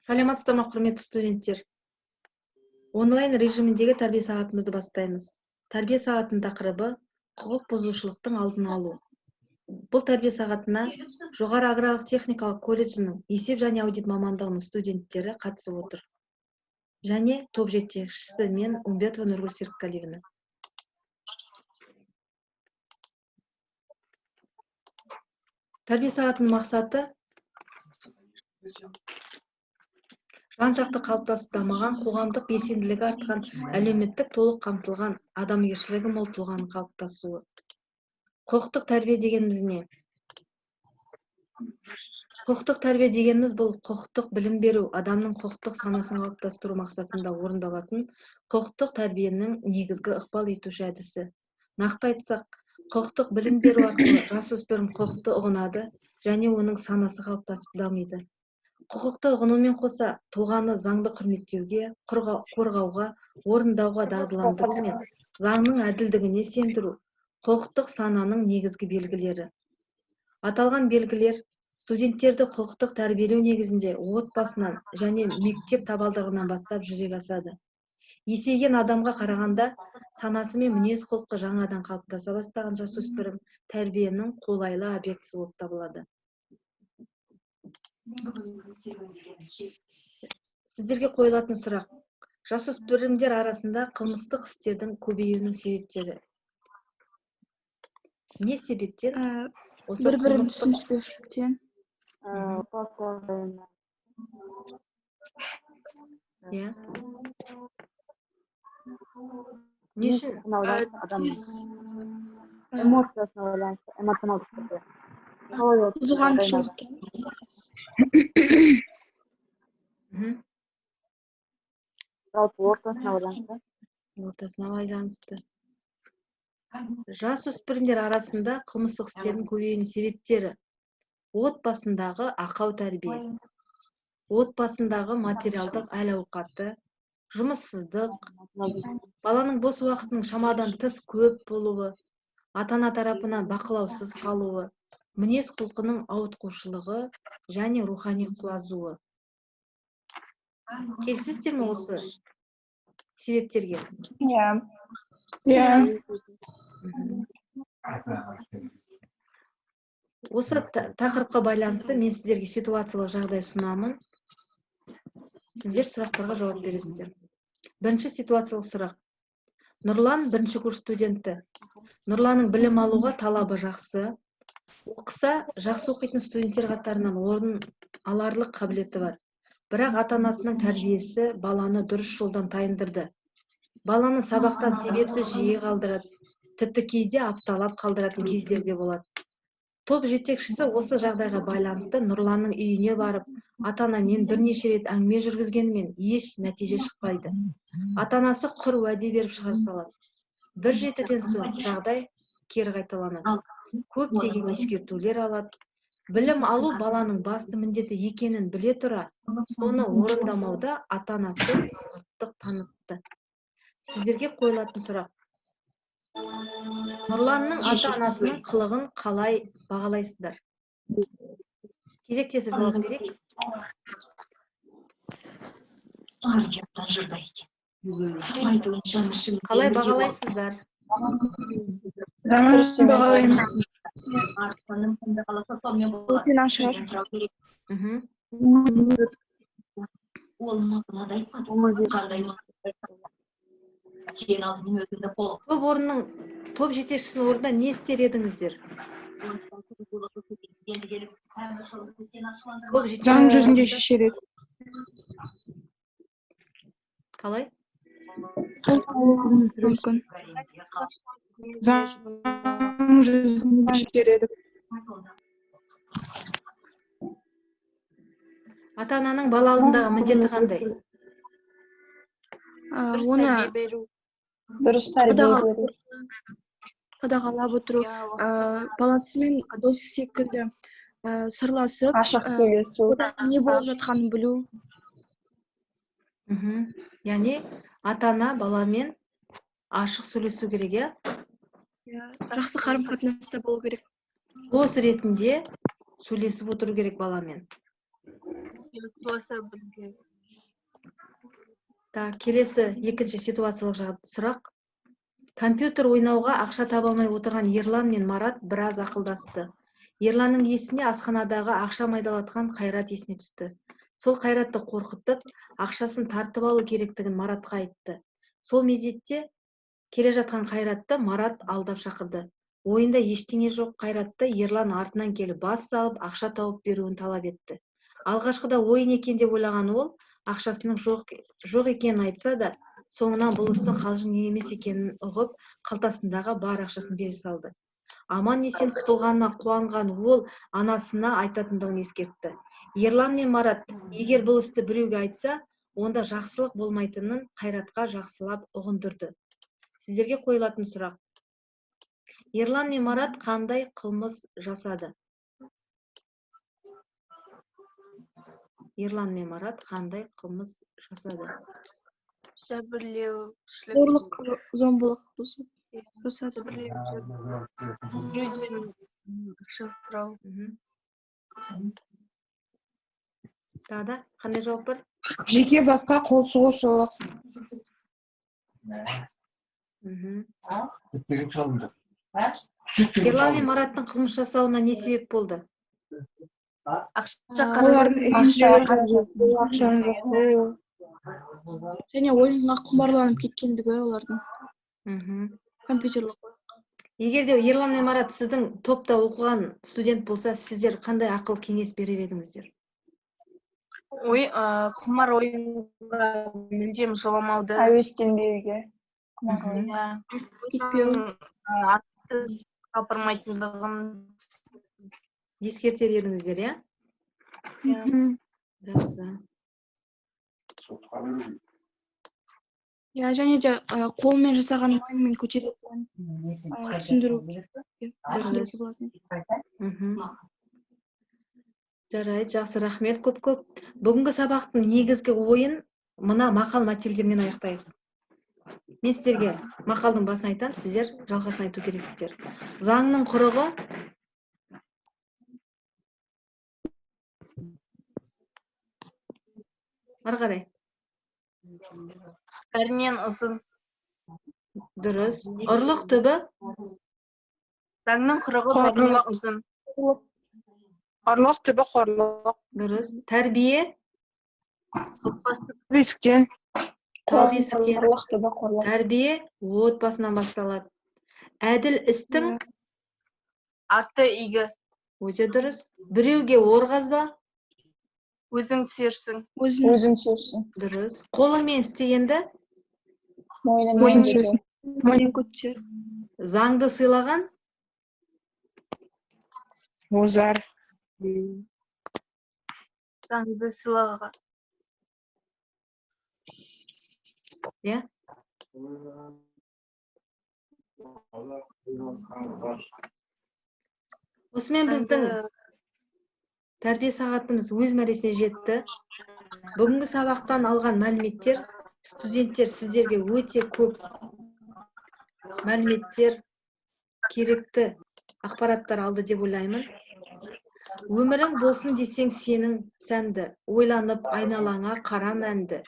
Саламатсыздар ма, құрметті студенттер? Онлайн режиміндегі тәрбие сағатымызды бастаймыз. Тәрбие сағатының тақырыбы құқық бұзушылықтың алдын алу. Бұл тәрбие сағатына Жоғары аграрлық техникалық колледжінің есеп және аудит мамандығының студенттері қатысып отыр. Және топ жетекшісі мен, Умбетова Нұргүл Серікқалиевна. Тәрбие сағатының мақсаты жан-жақты қалыптасып дамыған, қоғамдық белсенділігі артқан, әлеуметтік толық қамтылған, адамгершілігі мол тұлғаның қалыптасуы. Құқықтық тәрбие дегеніміз не? Құқықтық тәрбие дегеніміз бұл құқықтық білім беру, адамның құқықтық санасын қалыптастыру мақсатында орындалатын құқықтық тәрбиенің негізгі ықпал етуші әдісі. Нақты айтсақ, құқықтық білім беру арқылы жасөспірім құқықты ұғынады және оның санасы қалыптасып дамиды. Құқықты ұғынумен қоса, тұлғаны заңды құрметтеуге, қорғауға, орындауға дағдыландыру мен заңның әділдігіне сендіру құқықтық сананың негізгі белгілері. Аталған белгілер студенттерді құқықтық тәрбиелеу негізінде отбасынан және мектеп табалдырығынан бастап жүзеге асады. Есейген адамға қарағанда санасы мен мінез-құлқы жаңадан қалыптаса бастаған жасөспірім тәрбиенің қолайлы объектісі болып табылады. Сіздерге қойылатын сұрақ: жасөспірімдер арасында қылмыстық істердің көбеюінің себептері. Не себептен? Осы бір-бірін қылмыстық түсініспеушіліктен. Иә. Не үшін? Адам эмоциясына байланысты, эмоционалдық түрде. Қызуғаншылықтан. Жалпы ортасына байланысты. Ортасына байланысты. Жасөспірімдер арасында қылмыстық істердің көбеюінің себептері: отбасындағы ақау тәрбие, отбасындағы материалдық әл-ауқаты, жұмыссыздық, баланың бос уақытының шамадан тыс көп болуы, ата-ана тарапынан бақылаусыз қалуы, мінез-құлқының ауытқушылығы және рухани құлазуы. Келісесіздер ме осы себептерге? Иә. Иә. Осы тақырыпқа байланысты мен сіздерге ситуациялық жағдай ұсынамын. Сіздер сұрақтарға жауап бересіздер. Бірінші ситуациялық сұрақ. Нұрлан бірінші курс студенті. Нұрланның білім алуға талабы жақсы. Оқыса, жақсы оқитын студенттер қатарынан орын аларлық қабілеті бар. Бірақ ата-анасының тәрбиесі баланы дұрыс жолдан тайындырды. Баланы сабақтан себепсіз жиі қалдырады, тіпті кейде апталап қалдыратын кездер де болады. Топ жетекшісі осы жағдайға байланысты Нұрланның үйіне барып, ата-анамен бірнеше рет әңгіме жүргізгенімен еш нәтиже шықпайды. Ата-анасы құр уәде беріп шығарып салады. Бір жетіден соң жағдай кері қайталанады. Көптеген ескертулер алады. Білім алу баланың басты міндеті екенін біле тұра, соны орындамауда ата-анасы салғырттық танытты. Сіздерге қойылатын сұрақ: Нұрланның ата-анасының қылығын қалай бағалайсыздар? Кезектесіп жауап берейік. Қалай бағалайсыздар? Жаман бағалаймын. Өте нашар. Топ жетекшісінің орнында не істер едіңіздер? Топ Заң жетекшісі жүзінде шешер еді. Қалай? Мүмкін. Заң жүзінде шешер едік. Ата-ананың бала алдындағы міндеті қандай? Оны Дұрыс тәрбие беру. Қадағалап отыру, баласымен дос секілді сырласып, Ашық сөйлесу. не болып жатқанын білу. Яғни ата-ана баламен ашық сөйлесу керек, иә? Жақсы қарым-қатынаста болу керек. Дос ретінде сөйлесіп отыру керек баламен. Сыйласа білу керек. Так, келесі екінші ситуациялық сұрақ. Компьютер ойнауға ақша таба алмай отырған Ерлан мен Марат біраз ақылдасты. Ерланның есіне асханадағы ақша майдалатқан Қайрат есіне түсті. Сол Қайратты қорқытып, ақшасын тартып алу керектігін Маратқа айтты. Сол мезетте келе жатқан Қайратты Марат алдап шақырды. Ойында ештеңе жоқ Қайратты Ерлан артынан келіп бас салып, ақша тауып беруін талап етті. Алғашқыда ойын екен деп ойлаған ол, ақшасының жоқ екенін айтса да, соңынан бұл істің қалжың емес екенін ұғып, қалтасындағы бар ақшасын бере салды. Аман есен құтылғанына қуанған ол анасына айтатындығын ескертті. Ерлан мен Марат егер бұл істі біреуге айтса, онда жақсылық болмайтынын Қайратқа жақсылап ұғындырды. Сіздерге қойылатын сұрақ. Ерлан мен Марат қандай қылмыс жасады? Ерлан мен Марат қандай қылмыс жасады? Жәбірлеушілік. Зорлық, зомбылық жасады. Біреуден ақша сұрау. Тағы да қандай жауап бар? Жеке басқа қол сұғушылық. Ерлан мен Мараттың қылмыс жасауына не себеп болды? Ақша Олардың үйінде ақшаның жоқ болуы. Және ойынға құмарланып кеткендігі олардың. Компьютерлік. Егер де Ерлан мен Марат сіздің топта оқыған студент болса, сіздер қандай ақыл кеңес берер едіңіздер? Құмар ойынға мүлдем жоламауды. Әуестенбеуге. Кетпеу. Атты апармайтындығын ескертер едіңіздер, иә? Жақсы. Иә, және де қолмен жасаған ойынмен көтеретін түсіндіруге болады. Жарайды, жақсы, рахмет көп-көп. Бүгінгі сабақтың негізгі ойын мына мақал мәтелдермен аяқтайық. Мен сіздерге мақалдың басын айтамын, сіздер жалғасын айту керексіздер. Заңның құрығы ары қарай. Бәрінен ұзын. Дұрыс. Ұрлық түбі? Заңның құрығы бәрінен ұзын. Ұрлық түбі қорлық. Дұрыс. Тәрбие? Бесіктен. Тәубесіктен. Ұрлық түбі қорлық. Тәрбие отбасынан басталады. Әділ істің арты игі. Өте дұрыс. Біреуге ор қазба? Өзің түсерсің. Өзің түсерсің. Дұрыс. Қолыңмен істегенді? Мойныңмен көтер. Мойныңмен көтер. Заңды сыйлаған? Озар. Заңды сыйлаған. Иә? Осымен біздің тәрбие сағатымыз өз мәресіне жетті. Бүгінгі сабақтан алған мәліметтер, студенттер, сіздерге өте көп мәліметтер, керекті ақпараттар алды деп ойлаймын. Өмірің болсын десең сенің сәнді, ойланып айналаңа қара мәнді.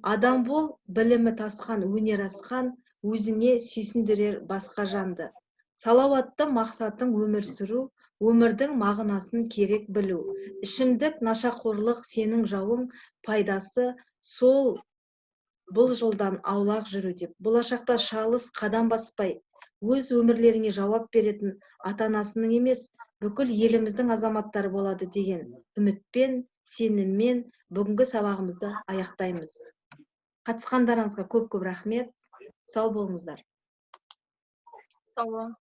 Адам бол, білімі тасқан, өнер асқан, өзіне сүйсіндірер басқа жанды. Салауатты мақсатың өмір сүру, өмірдің мағынасын керек білу. Ішімдік, нашақорлық сенің жауың, пайдасы сол бұл жолдан аулақ жүру деп. Болашақта шалыс қадам баспай, өз өмірлеріңе жауап беретін ата-анасының емес, бүкіл еліміздің азаматтары болады деген үмітпен, сеніммен бүгінгі сабағымызды аяқтаймыз. Қатысқандарыңызға көп-көп рахмет. Сау болыңыздар. Сау болыңыз.